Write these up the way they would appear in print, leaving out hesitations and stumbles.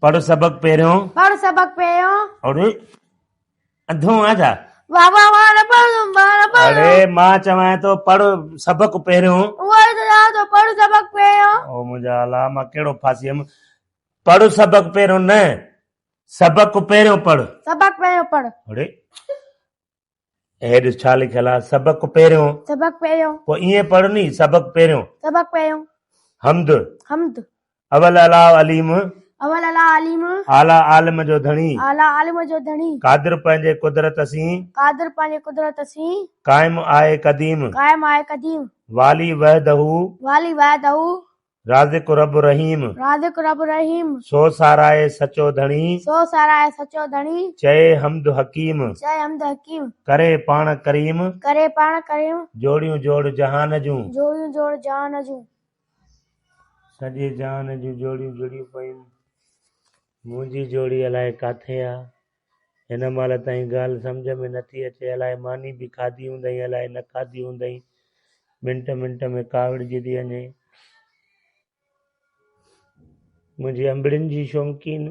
پڙهه سبق پهريون. پڙهه سبق پهريون. اڙي انڌو آهين ڇا؟ بابا مان نه پڙهندم مان نه پڙهندم. اڙي مان چوانء ٿو پڙهه سبق پهريون. اهو ئي ته چوان ٿو پڙهه سبق پهريون. او منهنجا الله مان ڪهڙو ڦاسي ويم. پڙهه سبق پهريون نه سبق پهريون پڙهه. سبق پهريون پڙهه. اڙي هي ڏس ڇا لکيل آ سبق پهريون. سبق پهريون. پوء ائين پڙهه ني سبق پهريون. سبق پهريون. حمد. حمد. اول الله عليم. اول الله عليم. اعليٰ عالم جو ڌڻي. اعليٰ عالم جو ڌڻي. قادر پنهنجي قدرت سين. قادر پنهنجي قدرت سين. قائم آهي قديم. قائم آهي قديم. والي وحده. والي وحده. رازق رب رحيم. رازق رب رحيم. سو ساراهي سچو ڌڻي. سو ساراهي سچو ڌڻي. چئي حمد حڪيم. چئي حمد حڪيم. ڪري پاڻ ڪريم. ڪري پاڻ ڪريم. جوڙيون جوڙ جهان جون. جوڙيون جوڙ جهان جون. سڄي جهان جون جوڙيون جڙيون پيون. منهنجي جوڙي الائي ڪاٿي آ. هن مهل تائين ڳالهه سمجهه ۾ نٿي اچي. الائي ماني به کاڌي هوندئين الائي نه کاڌي هوندئين. منٽ منٽ ۾ ڪاوڙجي ٿي وڃي. منهنجي انبڙين جي شوقين،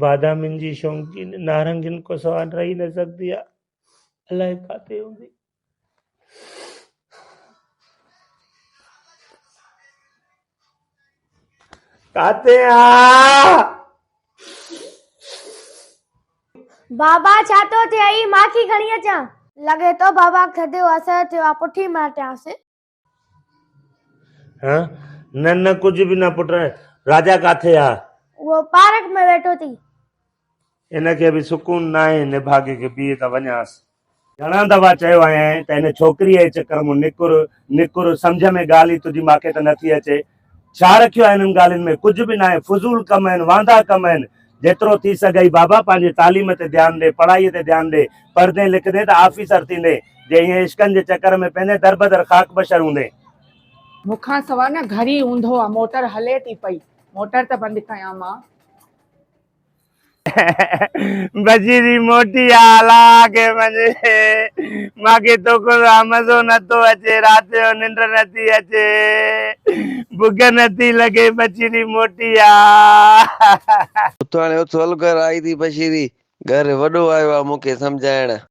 بادامين جي شوقين، نارنگين کان سواء رهي نه سگهندي آ. الائي ڪاٿي هوندي. ڪاٿي آ؟ بابا ڇا ٿو ٿئي ماکي کڻي اچان. لڳي ٿو بابا ٿڌ جو اثر ٿيو آ پٺي مان هٽيانس. ها نه نه ڪجهه به نه پٽ راجا ڪاٿي آ؟ اهو پارڪ ۾ ويٺو ٿي. ان کي به سڪون ناهي نڀاڳي کي بيهه ته وڃانس. گهڻا دفعا چيو آهيانء ته هن ڇوڪريء جي چڪر مون نڪر، نڪر، سمجهه ۾ ڳالهه ئي تنهنجي ماکي ته نٿي اچي. ڇا رکيو آهي انهن ڳالهين ۾؟ ڪجهه به ناهي، فضول ڪم آهن، واندا ڪم آهن. جيترو ٿي سگهئي بابا پنهنجي تعليم تي ڌيان ڏي، پڙهائيء تي ڌيان ڏي، پڙهندين لکندين ته آفيسر ٿيندين، جي ائين عشقن جي چڪر ۾ پوندين دربدر خاڪ بشر هوندين. مون کان سوا نه گهر ئي اونڌو آ، موٽر هلي ٿي پئي، موٽر ته بند ڪيان مان. بشيري موٽي آ الله کي مڃي ماکي توکان سوا مزو نٿو اچي رات جو ننڊ نٿي اچي بک نٿي لڳي بشيري موٽي آ. اٿ هاڻي اٿ هل گهر آئي ٿي بشيري گهر وڏو آيو آ مونکي سمجهائڻ.